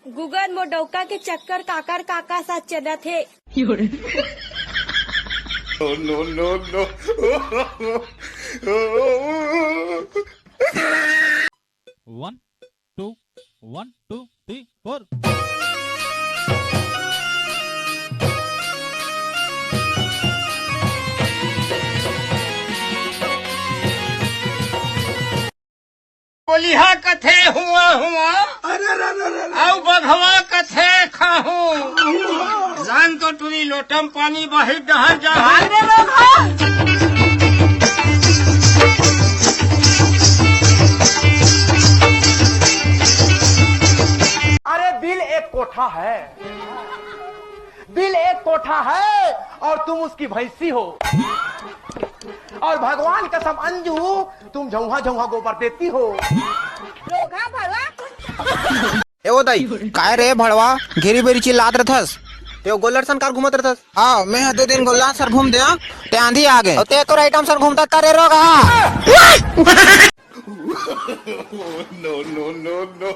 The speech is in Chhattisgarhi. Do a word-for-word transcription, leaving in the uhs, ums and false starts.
Google, मोर डौका के चक्कर काकर काका साथ चलत हे। No, no, no, no। One, two, one, two, three, four। बोलिहा कथे हुआ हुआ, अरे, अरे, अरे, अरे, अरे। अउ बघवा कथे खाहू। जान तो टुरी लोटम पानी बाहिर डहर जाहू। अरे बघवा। अरे दिल एक कोठा है, दिल एक कोठा है और तुम उसकी भैंसी हो। और भगवान कसम अंजू, तुम झौहा झौहा गोबर देती हो। रोगहा भड़वा। ए ओ दाई, काय रे भड़वा, घेरी बेरी चिल्लात रथस? ते ओ गोल्लर सन कार घूमत रथस? हाँ, मैं ह दो दिन गोल्लर सर घूम दे, ते आंधी आ गे। अउ ते तोर आइटम सन घूमता करे रोगहा। No, no, no, no।